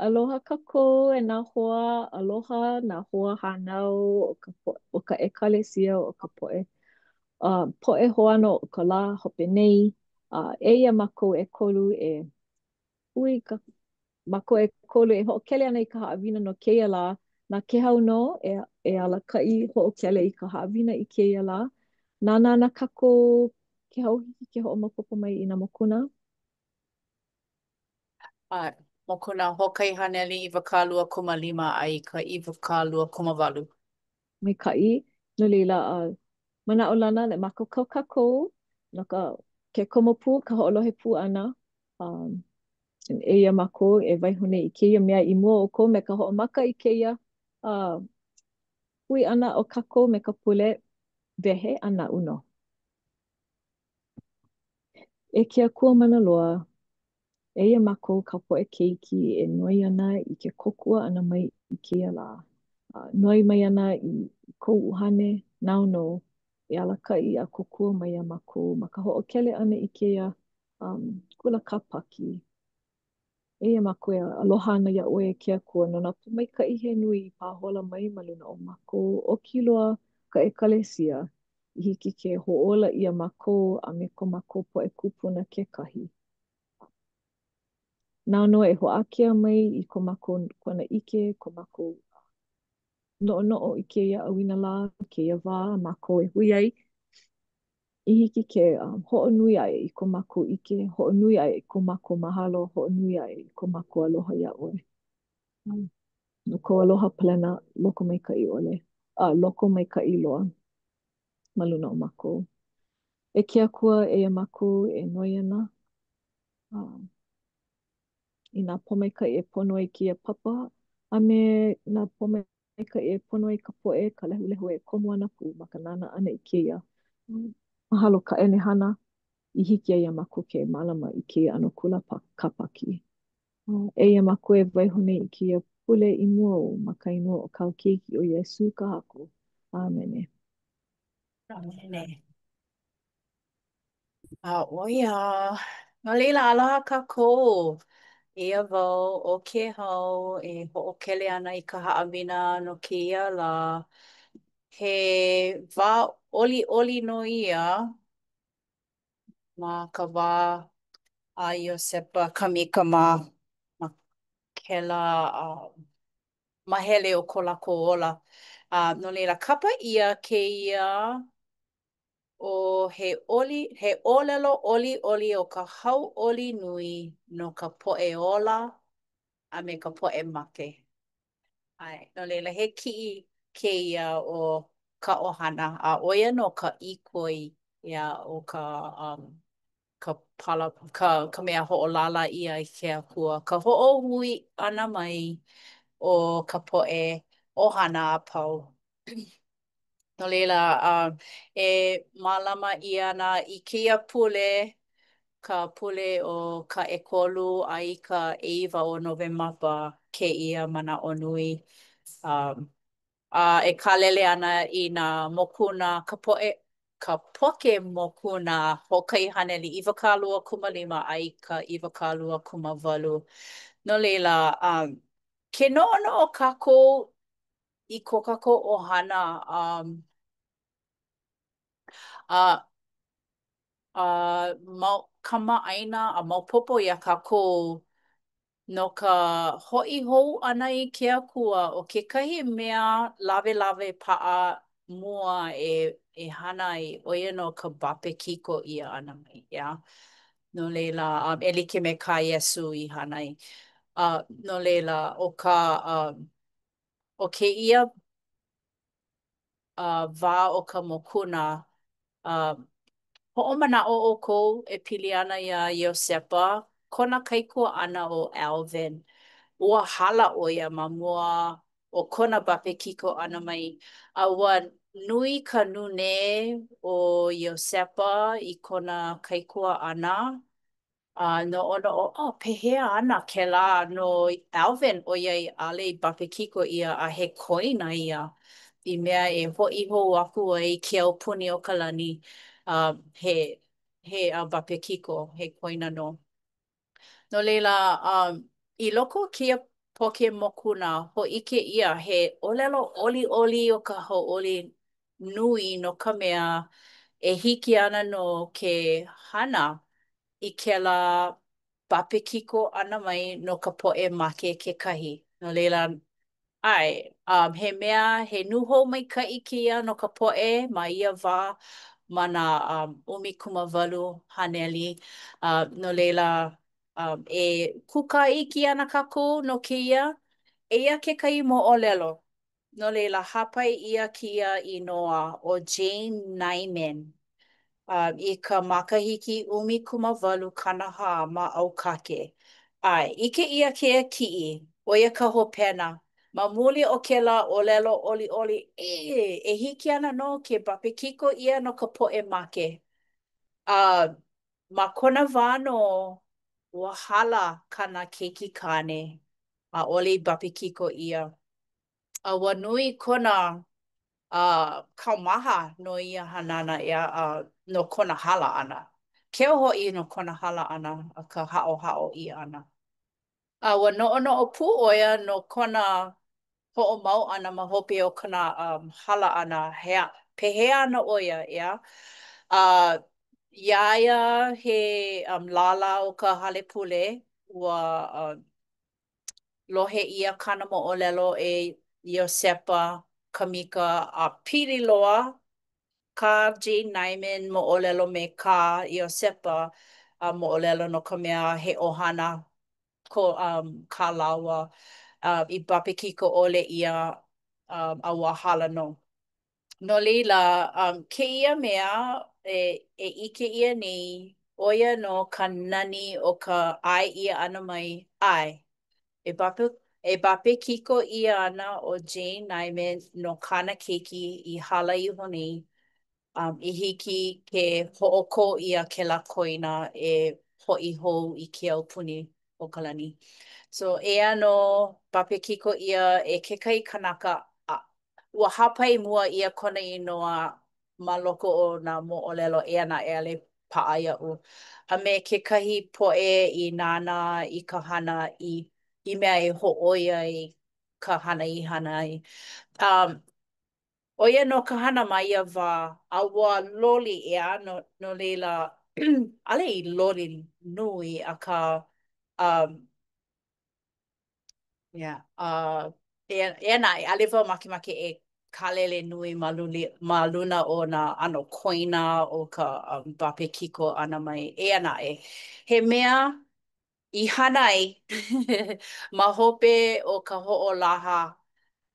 Aloha kākou e nā hoa aloha, nā hoa hānau o ka o ka ʻekalesia o ka poʻe poʻe hoano o ka lā hope nei. Eia mākou ʻekolu e hui ka mākou ʻekolu e hoʻokele ana i ka haʻawina no kēia lā. Na Kēhau nō e e alakaʻi hoʻokele i ka haʻawina i kēia lā. Nānā ana kākou Kēhau hiki ke hoʻomaopopo mai i nā mokuna. ʻAe, mokuna 125 a i ka 28. Maikaʻi. No laila, manaʻolana e mākaukau kākou no ka ke komo pū, ka hoʻolohe pū ʻana. Um, eia mākou e waiho nei i kēia mea i mua o ʻoukou me ka hoʻomaka i kēia uh, hui ʻana o kākou me ka pule wehe a naʻu nō. E ke Akua mana loa, eia mākou kāu poʻe keiki e noi ana i ke kōkua ʻana mai i kēia lā. Noi mai ana i kou ʻUhane, nāu nō e alakaʻi a kōkua mai iā mākou ma ka hoʻokele ʻana i kēia um, kula kāpaki. Eia mākou e aloha ana iā ʻoe e ke Akua no nā pōmaikaʻi he nui i pāhola mai ma luna o mākou oki loa ka ʻekalesia i hiki ke hoʻōla ʻia mākou a me ko mākou poʻe kūpuna kekahi. Nāu nō e hoʻākea mai i ko mākou kuanaʻike, ko mākou noʻonoʻo i kēia ʻauinalā, kēia wā a mākou e hui ai. I hiki ke hoʻonui aʻe i ko mākou ʻike, hoʻonui aʻe i ko mākou mahalo, hoʻonui aʻe i ko mākou aloha iā ʻoe. No kou aloha palena lokomaikaʻi ʻole, a lokomaikaʻi loa ma luna o mākou. E ke Akua, eia mākou e noi ana i nā pōmaikaʻi e pono ai kēia papa a me nā pōmaikaʻi maikaʻi e pono ai ka poʻe, ka lehulehu e komo ana pū ma ka nānā ʻana i kēia. Mahalo ka ʻenehana i hiki ai iā mākou ke mālama i kēia ʻano kula kāpaki. Eia mākou e waiho nei i kēia pule i mua ou ma ka inoa o kāu keiki ʻo Iesū ka Haku. ʻĀmene. ʻĀmene. A ʻo ia, no laila, aloha kākou. Eia wau ʻo Kēhau e hoʻokele ana i ka haʻawina no kēia lā. He wā ʻoliʻoli nō ia ma ka wā a Iosepa Kamika mā ma kēlā mahele o ko lākou ola. A no laila, kapa ʻia kēia ʻo he oli, he ʻōlelo ʻoliʻoli o ka hauʻoli nui no ka poʻe ola a me ka poʻe make. ʻAe, no laila, he kiʻi kēia o ka ʻohana, a ʻo ia nō ka ʻīkoi ia o ka um, ka pala, ka, ka mea hoʻolālā ʻia i ke Akua, ka hoʻohui ʻana mai o ka poʻe ʻohana a pau. No laila, e mālama ʻia ana i kēia pule, ka pule o ka ʻekolu a i ka ʻeiwa o Nowemapa kēia manaʻo nui. A e kālele ana i nā mokuna, ka poʻe, ka poke mokuna 125 a i ka 28. No laila, ke noʻonoʻo kākou i ko kākou ʻohana um, a a mau kamaʻāina a maopopo iā kākou no ka hoʻi hou ʻana i ke Akua, ʻo kekahi mea lawelawe paʻa mua e e hana ai, ʻo ia nō ka bapekiko ʻia ʻana mai, ʻeā? No laila, um, e like me kā Iesū i hana ai. Uh, no laila, ʻo ka um, ʻO kēia uh, wā o ka mokuna, uh, hoʻomanaʻo ʻoukou e pili ana iā Iosepa, kona kaikuaʻana ʻo Alvin. Ua hala ʻo ia ma mua o kona bapekiko ʻana mai, a ua nui ka nūnē o Iosepa i kona kaikuaʻana A noʻonoʻo, oh, pehea ana kēlā no Alvin ʻoiai ʻaʻole i bapekiko ʻia a he koina ia i mea e hoʻi hou aku ai ke aupuni o ka lani, uh, he, he uh, bapekiko, he koina nō. No laila, um, i loko o kēia. Poke mokuna, hōʻike ʻia he ʻōlelo ʻoliʻoli o ka hauʻoli nui no ka mea e hiki ana nō ke hana i kēlā papekiko ʻana mai no ka poʻe make kekahi. No laila, ʻae, um, he mea, he nūhou maikaʻi kēia no ka poʻe ma ia wā ma nā um, 1800. Uh, no laila, um, e kūkā iki ana kākou no kēia. Eia kekahi moʻolelo. No laila, hāpai ʻia kēia inoa ʻo Jane Naiman um, i ka makahiki 1840 ma ʻAukake. ʻAe, ʻike ʻia kēia kiʻi, ʻo ia ka hopena. Ma muli o kēlā ʻōlelo ʻoliʻoli, ē, e hiki ana nō ke papekiko ʻia no ka poʻe make. A ma kona wā nō, ua hala kāna keiki kāne, ʻaʻole i papekiko ʻia. A ua nui kona uh, kaumaha no ia hanana ʻeā, uh, no kona hala ʻana. Keu hoʻi no kona hala ʻana a ka haʻohaʻo ʻia ʻana. A ua noʻonoʻo pū ʻo ia no kona hoʻomau ʻana ma hope o kona um, hala ʻana, hea, pehea ana ʻo ia, ʻeā? A uh, iā ia he um, lālā o ka hale pule, ua uh, lohe ʻia kāna moʻolelo e Iosepa Kamika a pili loa kā Jane Naiman moʻolelo me kā Iosepa a moʻolelo no ka mea he ʻohana ko um, kā lāua uh, i papekiko ʻole ʻia um, a ua hala nō. No laila, um, kēia mea e, e ʻike ʻia nei, ʻo ia nō ka nani o ka ʻae ʻia ʻana mai, ʻae, e bape, e papekiko ʻia ana ʻo Jane Naiman no kāna keiki i hala iho nei, um, i hiki ke hoʻokō ʻia kēlā koina e hoʻi hou i ke aupuni o ka lani. So, eia nō, papekiko ʻia e kekahi kanaka a Ua hāpai mua ʻia kona inoa ma loko o nā moʻolelo eia naʻe ʻaʻole paʻa iaʻu, a me kekahi poʻe i nānā i ka hana i i mea e hōʻoia ai ka hana i hana ai. Um, ʻo ia nō ka hana ma ia wā, a ua loli ʻeā, no, no laila, ʻaʻole i loli nui, akā, um, Yeah. Uh, eia, eia naʻe, ʻaʻole wau makemake e kālele nui ma, luli, ma luna o nā ʻano koina o ka um, papekiko ʻana mai. Eia naʻe, he mea i hana ai ma hope o ka hoʻolaha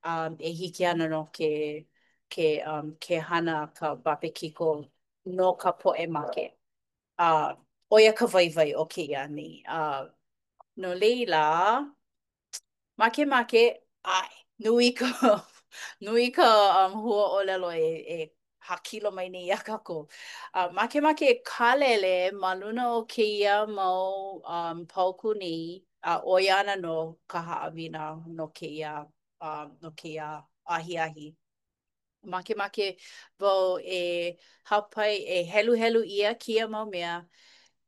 um, e hiki ana nō ke, ke, um, ke hana ka papekiko no ka poʻe make. A ʻo ia ka waiwai o kēia nei. Uh, no laila, makemake, ʻae, nui ka, nui ka um, huaʻōlelo e, e hākilo mai nei iā kākou. Uh, makemake e kālele ma luna o kēia mau um, paukū nei, a ʻo ia ana nō ka haʻawina no kēia, um, no kēia ahiahi. Makemake wau e hāpai, e heluhelu ʻia kēia mau mea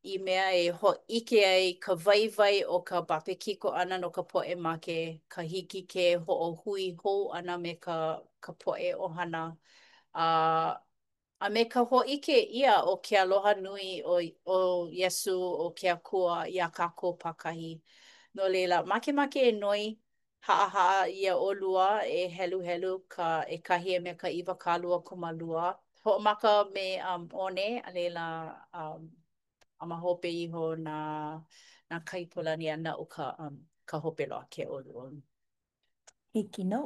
i mea e hōʻike ai ka waiwai o ka papekiko ʻana no ka poʻe make, ka hiki ke hoʻohui hou ʻana me ka ka poʻe ʻohana, a a me ka hōʻike ʻia o ke aloha nui o o Iesū, o ke Akua iā kākou pākahi. No laila, makemake e noi Haʻahaʻa iā ʻolua e heluhelu ka ʻekahi a me ka 22. Hoʻomaka me um, ʻOne, a laila um, a ma hope iho na, na Kaipolani a naʻu ka, um, ka hope loa ke ʻoluʻolu. Hiki nō.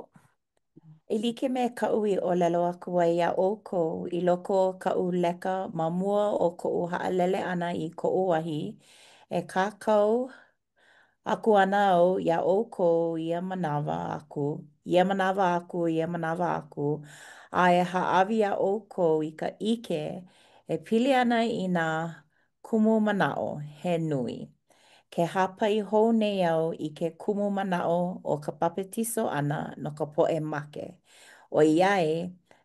E like me kaʻu i ʻōlelo aku ai iā ʻoukou i loko o kaʻu leka ma mua o koʻu haʻalele ʻana i koʻu wahi, e kākau aku ana au iā ʻoukou ia manawa aku, ia manawa aku, ia manawa aku, a e hāʻawi iā ʻoukou i ka ʻike e pili ana i nā kumumanaʻo he nui. Ke hāpai hou nei au i ke kumumanaʻo o ka papetiso ʻana no ka poʻe make, ʻoiai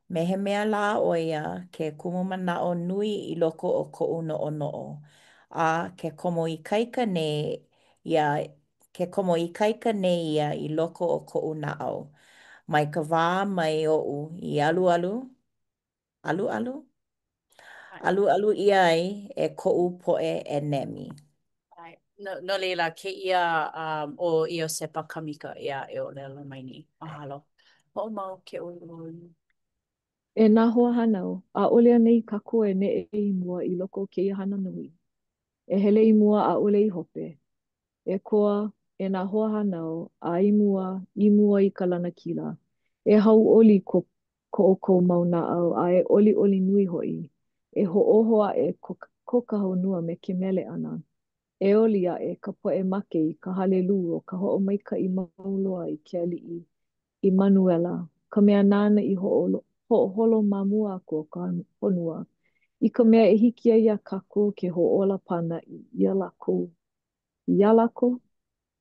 me he mea lā ʻo ia ke kumumanaʻo nui i loko o koʻu noʻonoʻo, a ke komo ikaika nei ia. Ke komo ikaika nei ia i loko o koʻu naʻau, mai ka wā mai oʻu i alualu, alualu? Alualu ʻia ai e koʻu poʻe ʻenemi. ʻAe. No, no laila, kēia um, ʻo Iosepa Kamika, ʻeā, e ʻōlelo mai nei. Mahalo. Hoʻomau ke ʻoluʻolu. E nā hoahānau, ʻaʻole anei kākou e neʻe i mua i loko o kēia hana nui? E hele i mua, ʻaʻole i hope. E koa, e nā hoahānau, a i mua, i mua i ka lanakila. E hauʻoli ko ko ʻoukou mau naʻau, a e ʻoliʻoli nui hoʻi. E hoʻōho aʻe ko, ko ka honua me ke mele ʻana. E oli aʻe ka poʻe make i ka halelū o ka hoʻomaikaʻi mau loa i ke Aliʻi ʻImanuela, ka mea nāna i hoʻoholo ma mua aku o ka honua, i ka mea e hiki ai iā kākou ke hoʻōla pānaʻi iā lākou, iā lākou,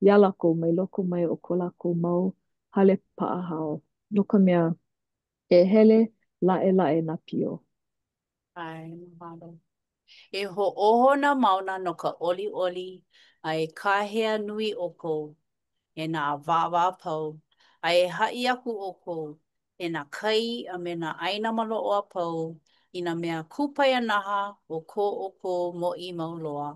iā lākou mai loko mai o ko lākou mau hale paʻahao, no ka mea, e hele laʻelaʻe nā pio. ʻAe, mahalo. E hoʻōho nā mauna no ka ʻoliʻoli, a e kāhea nui ʻoukou, e nā awāwa a pau, a e haʻi aku ʻoukou, e nā kai a me nā ʻāina maloʻo a pau, i nā mea kupaianaha o ko ʻoukou mōʻī mau loa.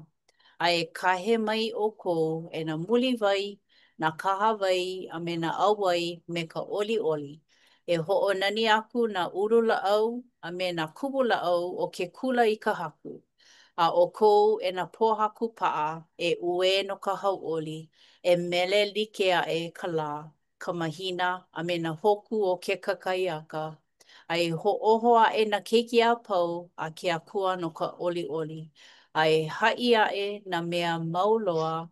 A e kahe mai ʻoukou, e nā muliwai, nā kahawai, a me nā ʻauwai me ka ʻoliʻoli. E hoʻonani aku nā ulu lāʻau a me nā kumu lāʻau o ke kula i ka Haku. A ʻoukou e nā pōhaku paʻa, e uē no ka hauʻoli, e mele like aʻe ka lā, ka mahina, a me nā hōkū o ke kakahiaka, a e hoʻōho aʻe nā keiki a pau a ke Akua no ka ʻoliʻoli, a e haʻi aʻe nā mea mau loa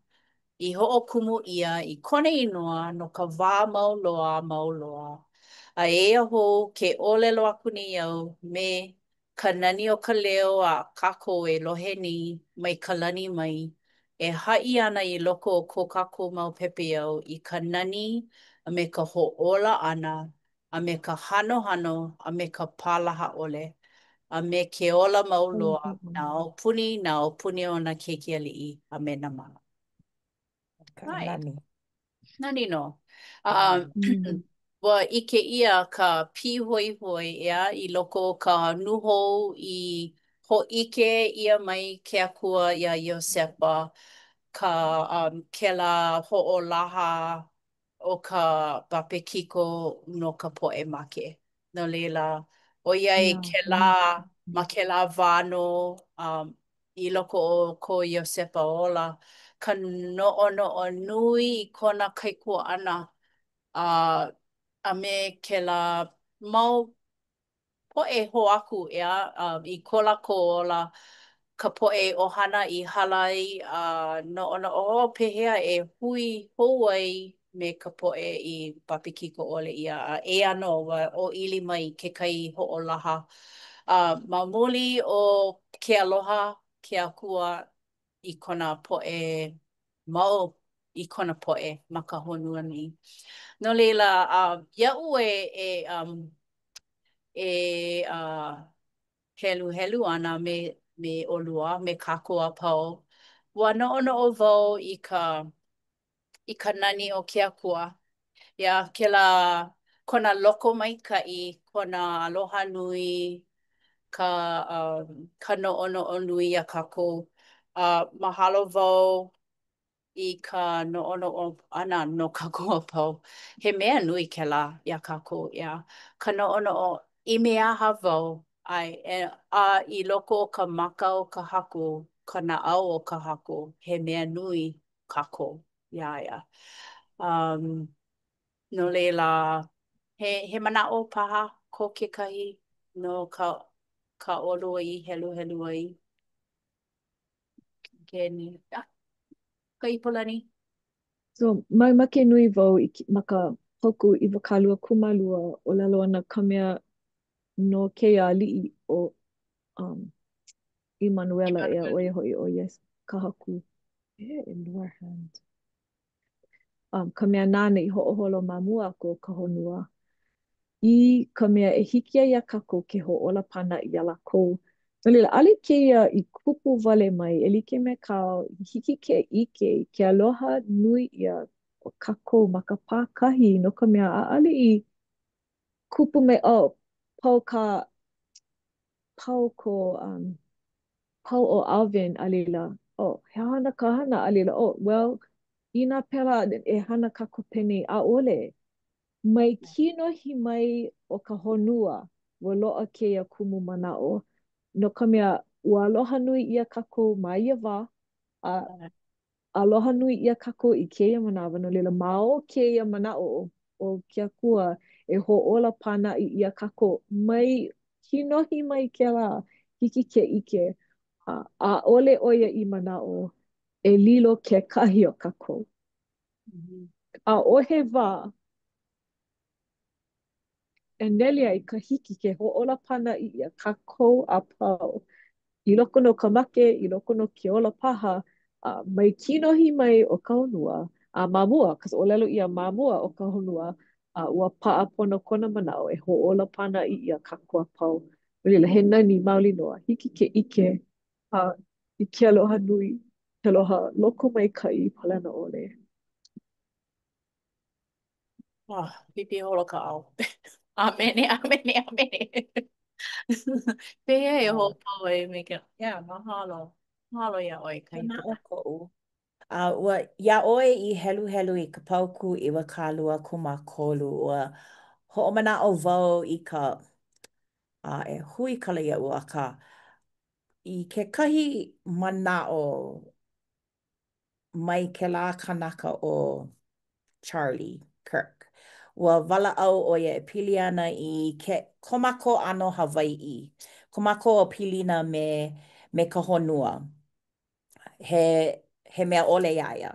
i hoʻokumu ʻia i kona inoa no ka wā mau loa a mau loa. A eia hou, ke ʻōlelo aku nei au me ka nani o ka leo a kākou e lohe nei mai ka lani mai, e haʻi ana i loko o ko kākou mau pepeiao i ka nani a me ka hoʻōla ʻana a me ka hanohano a me ka pālaha ʻole, a me ke ola mau loa, nā aupuni, nā aupuni o nā keiki aliʻi a me nā mana. Ka nani. Nani nō. Um, mm. Ua ʻike ʻia ka pīhoihoi, ʻeā, i loko o ka nūhou i hōʻike ʻia mai ke Akua iā Iosepa, ka um, kēlā hoʻolaha o ka bapekiko no ka poʻe make. No laila, ʻoiai kēlā, ma kēlā wā nō, um, i loko o ko Iosepa ola, ka noʻonoʻo nui i kona kaikuaʻana, a, a me kēlā mau poʻe hoʻāku, ʻeā, um, i ko lākou ola, ka poʻe ʻohana i hala ai, a noʻonoʻo, oh, pehea e hui hou ai me ka poʻe i bapekiko ʻole ʻia, a eia nō, ua ʻōʻili mai kekahi hoʻolaha. A ma muli o ke aloha ke Akua i kona poʻe mau i kona poʻe ma ka honua nei. No laila, uh, iaʻu e, e, um, e uh, heluhelu ana me, me ʻolua, me kākou a pau, ua noʻonoʻo wau i ka, i ka nani o ke Akua. ʻEā, kēlā kona lokomaikaʻi, kona aloha nui, ka, um, ka noʻonoʻo nui iā kākou. A mahalo wau i ka noʻonoʻo ʻana no kākou a pau. He mea nui kēlā iā kākou, ʻeā. Ka noʻonoʻo, i mea aha wau, ʻae, e, a i loko o ka maka o ka Haku, ka naʻau o ka Haku, he mea nui kākou iā ia. Um, no laila, he, he manaʻo paha ko kekahi no ka, kā ʻolua i heluhelu ai. Ke ni, ah, ka Ipolani. So, mamake nui wau i, ma ka paukū 22, ʻōlelo ana ka mea no kēia aliʻi ʻo um, ʻImanuela, ʻeā, ʻo ia hoʻi ʻo Iesū ka Haku. E, ʻelua hand. Um, ka mea nāna i hoʻoholo ma mua aku o ka honua, i ka mea e hiki ai iā kākou ke hoʻōla pānaʻi iā lākou. No laila, ʻaʻole kēia i kupu wale mai e like me ka hiki ke ʻike i ke aloha nui ʻia o kākou ma ka pākahi no ka mea, ʻaʻole i kupu mai, oh, pau ka pau ko um, pau ʻo Alvin, a laila, oh, he aha ana ka hana, a laila, oh, well, inā pēlā, e hana kākou penei, ʻaʻole. Mai kinohi mai o ka honua, ua loaʻa kēia kumu manaʻo, no ka mea, ua aloha nui ʻia kākou ma ia wā, a aloha nui ʻia kākou i kēia manawa, no laila, ma o kēia manaʻo o, o ke Akua e hoʻōla pānaʻi ʻia kākou mai kinohi mai kēlā, hiki ke ʻike, a ʻaʻole ʻo ia i manaʻo e lilo kekahi o kākou. ʻAʻohe wā e nele ai ka hiki ke hoʻōla pānaʻi ʻia kākou a pau i loko nō o ka make, i loko nō o ke ola paha, a mai kinohi mai o ka honua, a ma mua, cause ʻōlelo ʻia ma mua o ka honua, a ua paʻa pono kona manaʻo e hoʻōla pānaʻi ʻia kākou a pau. No laila, he nani maoli nō a hiki ke ʻike a i ke aloha nui, ke aloha lokomaikaʻi palena ʻole. Oh, pipi holo ka ʻau. ʻAmene, ʻamene, ʻamene. Pehea e hoʻopau ai me ke, yeah, mahalo. Mahalo iā ʻoe, Manaʻo Kahika. koʻu. A ua, iā ʻoe i heluhelu i ka paukū 23, ua hoʻomanaʻo wau i ka, a e huikala iaʻu, akā, i kekahi manaʻo mai kēlā kanaka ʻo Charlie Kirk. Ua walaʻau ʻo ia e pili ana i ke, ko mākou ʻano Hawaiʻi, ko mākou pilina me, me ka honua. He, he mea ʻole iā ia.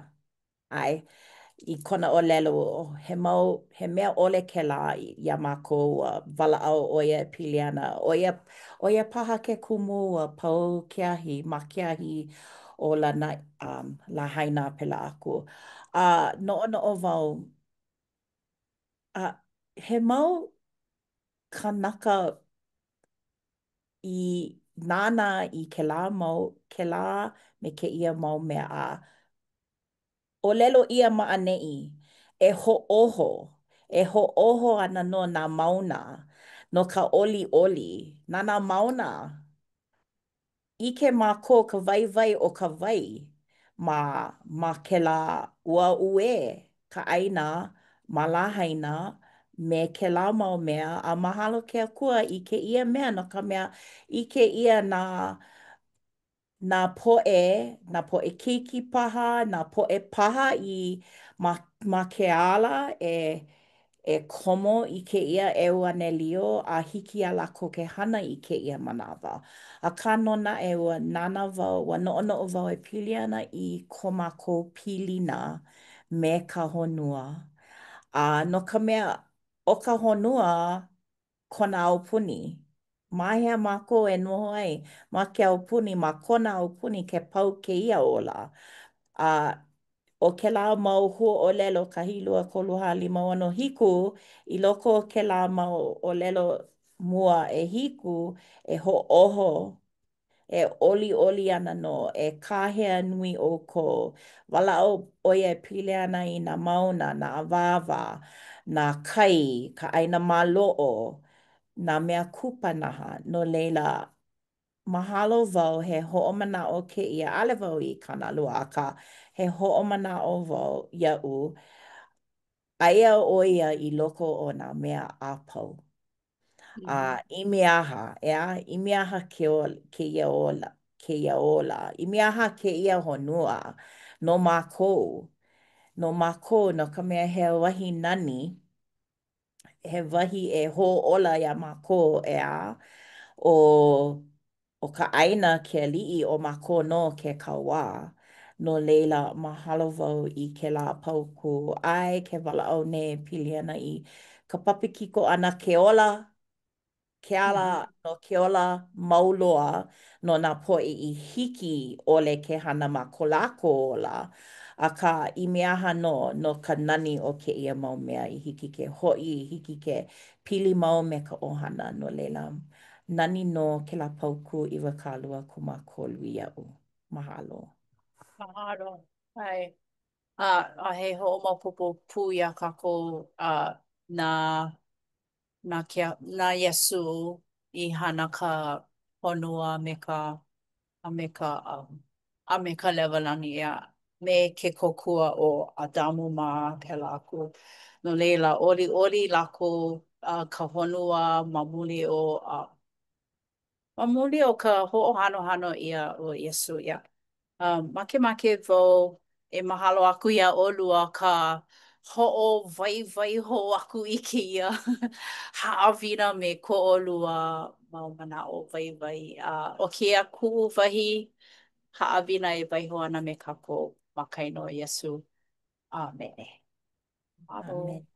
ʻAe, i kona ʻōlelo, he mau, he mea ʻole kēlā iā mākou, ua walaʻau ʻo ia e pili ana, ʻo ia, ʻo ia paha ke kumu ua pau ke ahi, ma ke ahi ʻo Lānaʻi, um, Lāhainā pēlā aku. A noʻonoʻo wau, a he mau kānaka i nānā i kēlā mau, kēlā me kēia mau mea a ʻōlelo ʻia ma ʻaneʻi, e hoʻōho, e hoʻōho ana nō nā mauna no ka ʻoliʻoli, na nā mauna. ʻIke mākou ka waiwai o ka wai ma ma kēlā ua uē ka ʻāina ma Lāhainā me kēlā mau mea, a mahalo ke Akua i kēia mea no ka mea, ʻike ʻia nā nā poʻe, nā poʻe keiki paha, nā poʻe paha i ma, ma ke ala e, e komo i kēia ʻeuanelio a hiki iā lākou ke hana i kēia manawa. Akā nō naʻe, ua nānā wau, ua noʻonoʻo wau e pili ana i ko mākou pilina me ka honua. A no ka mea, ʻo ka honua, kona aupuni. Ma hea mākou e noho ai? Ma ke aupuni, ma kona aupuni ke pau kēia ola. A ʻo kēlā mau huaʻōlelo, kahi, lua, kolu, hā, lima, ono, hiku, i loko o kēlā mau ʻōlelo mua ʻehiku, e hoʻōho E ʻoliʻoli ana nō, e kāhea nui ʻoukou. Walaʻau ʻo ia e pili ana i nā mauna, nā awāwa, nā kai, ka ʻāina maloʻo, nā mea kupanaha. No laila, mahalo wau he hoʻomanaʻo kēia, ʻaʻole wau i kānālua, akā, he hoʻomanaʻo wau iaʻu, aia ʻo ia i loko o nā mea a pau. A i mea aha, ʻeā? I mea aha ke ola, kēia ola, kēia ola? I mea aha kēia honua no mākou? No mākou, no ka mea he wahi nani, he wahi e hōʻola iā mākou, ʻeā? ʻO ʻO ka ʻāina ke aliʻi, ʻo mākou nō ke kauā. No laila, mahalo wau i kēlā paukū. ʻAe, ke walaʻau nei e pili ana i ka papakiko ʻana ke ola, ke ala no ke ola mau loa no nā poʻe i hiki ʻole ke hana ma ko lākou ola. Akā, i mea aha nō no ka nani o kēia mau mea i hiki ke hoʻi, i hiki ke pili mau me ka ʻohana. No laila. Nani nō kēlā paukū 23 iaʻu. Mahalo. Mahalo. ʻAe. A he hoʻomaopopo pū iā kākou na na ke na Iesū i hana ka honua me ka a me ka um, a me ka lewa lani, ʻeā, me ke kōkua o ʻAdamu mā pēlā aku. No laila, ʻoliʻoli lākou uh, ka honua ma muli o uh, ma muli o ka hoʻohanohano ʻia o Iesū, yeah. Um, makemake wau e mahalo aku iā ʻolua ka hoʻowaiwai hou aku i kēia haʻawina me ko ʻolua mau manaʻo waiwai. A ʻo kēia kuʻu wahi haʻawina e waiho ana me kākou ma ka inoa o Iesū. ʻĀmene. Mahalo. ʻĀmene.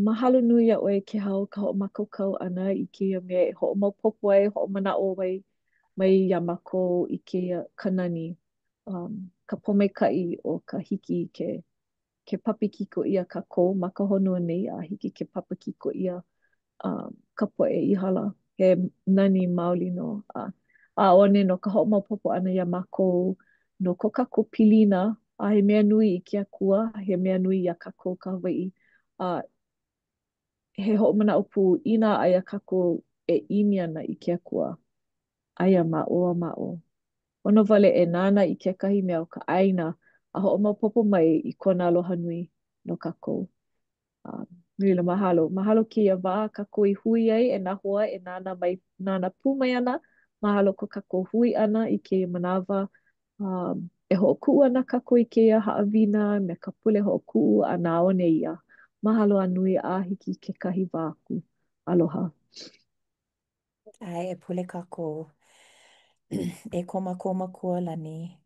Mahalo nui iā ʻoe Kehau ka hoʻomākaukau ʻana i kēia mea e hoʻomaopopo ai, hoʻomanaʻo ai mai iā mākou i kēia ka nani, um, ka pōmaikaʻi o ka hiki ke ke papakiko ʻia kākou ma ka honua nei a hiki ke papakiko ʻia um, ka poʻe i hala. He nani maoli nō. A ʻaʻone no ka hoʻomaopopo ʻana iā mākou no ko kākou pilina, a he mea nui i ke Akua, he mea nui iā kākou ka Hawaiʻi. A he hoʻomanaʻo pū, inā aia kākou e ʻimi ana i ke Akua, aia ma ʻō a ma ʻō. ʻOno wale e nānā i kekahi mea o ka ʻāina a hoʻomaopopo mai i kona aloha nui no kākou. A no laila, mahalo. Mahalo kēia wā a kākou i hui ai e nā hoa e nānā mai, nānā pū mai ana. Mahalo ko kākou hui ʻana i kēia manawa. Um, e hoʻokuʻu ana kākou i kēia haʻawina me ka pule hoʻokuʻu a nāone ia. Mahalo a nui a hiki i kekahi wā aku. Aloha. ʻAe, e pule kākou. E ko mākou Makua lani,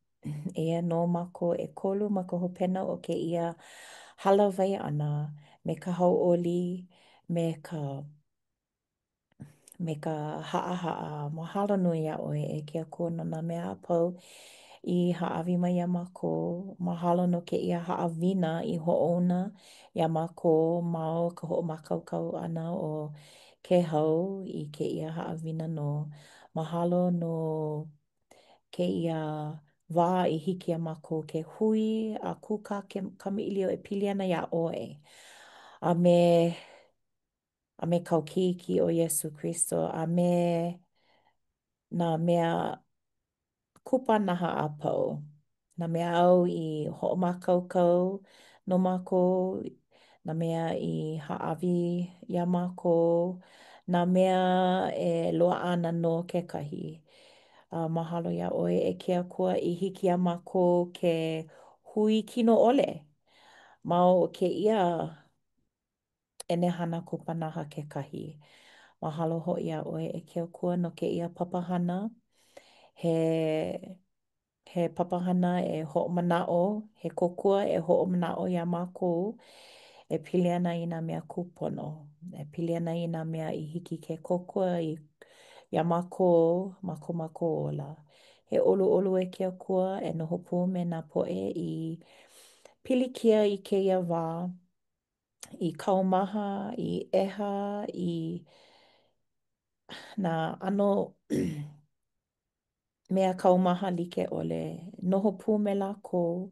eia nō mākou ʻekolu ma ka hopena o kēia hālāwai ʻana me ka hauʻoli, me ka me ka haʻahaʻa. Mahalo nui iā ʻoe e ke Akua no nā mea a pau i hāʻawi mai iā mākou. Mahalo no kēia haʻawina i hoʻouna iā mākou ma o ka hoʻomākaukau ʻana o Kehau i kēia haʻawina nō. Mahalo no kēia wā i hiki iā mākou ke hui a kūkā ke kamaʻilio e pili ana iā ʻoe a me a me kāu keiki ʻo Iesū Kristo a me nā mea kupanaha a pau, nā mea āu i hoʻomākaukau no mākou, nā mea i hāʻawi iā mākou, nā mea e loaʻa ana nō kekahi. A mahalo iā ʻoe e ke Akua i hiki iā mākou ke hui kino ʻole ma o kēia ʻenehana kupanaha kekahi. Mahalo hoʻi iā ʻoe e ke Akua no kēia papahana. He he papahana e hoʻomanaʻo, he kōkua e hoʻomanaʻo iā mākou e pili ana i nā mea kūpono, e pili ana i nā mea i hiki ke kōkua i iā mākou ma ko mākou ola. E ʻoluʻolu e ke Akua e noho pū me nā poʻe i pilikia i kēia wā. i kaumaha, i ʻeha, i nā ʻano mea kaumaha like ʻole. Noho pū me lākou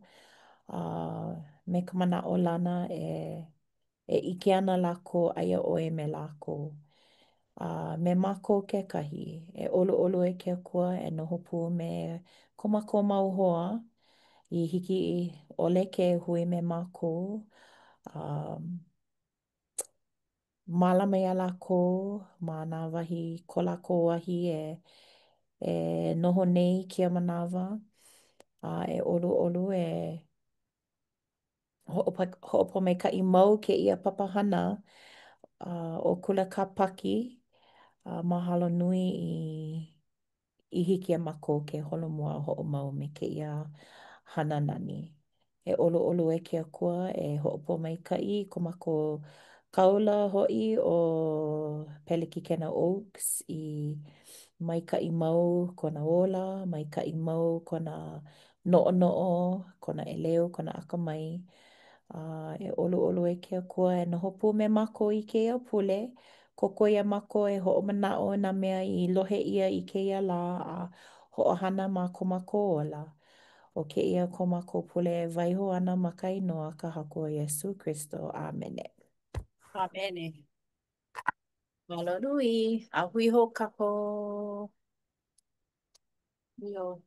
a me ka manaʻolana e e ʻike ana lākou aia ʻoe me lākou. A me mākou kekahi, e ʻoluʻolu e ke Akua e noho pū me ko mākou mau hoa i hiki ʻole ke hui me mākou. A mālama iā lākou ma nā wahi, ko lākou wahi e e noho nei i kēia manawa. A e ʻoluʻolu e hoʻopōmaikaʻi mau kēia papahana ʻo Kula Kāpaki. A mahalo nui i i hiki iā mākou ke holomua a hoʻomau me kēia hana nani. E ʻoluʻolu e ke Akua e hoʻopōmaikaʻi i ko mākou kāula hoʻi ʻo Pelekikena Oakes i maikaʻi mau kona ola, maikaʻi mau kona noʻonoʻo, kona ʻeleu, kona akamai. A e ʻoluʻolu e ke Akua e noho pū me mākou i kēia pule. Kōkua iā mākou e hoʻomanaʻo i nā mea i lohe ʻia i kēia lā a hoʻohana ma ko mākou ola. ʻO kēia ko mākou pule e waiho ana ma ka inoa ka Haku ʻo Iesū Kristo. ʻĀmene. ʻĀmene. Mahalo nui. A hui hou kākou. Hui hou.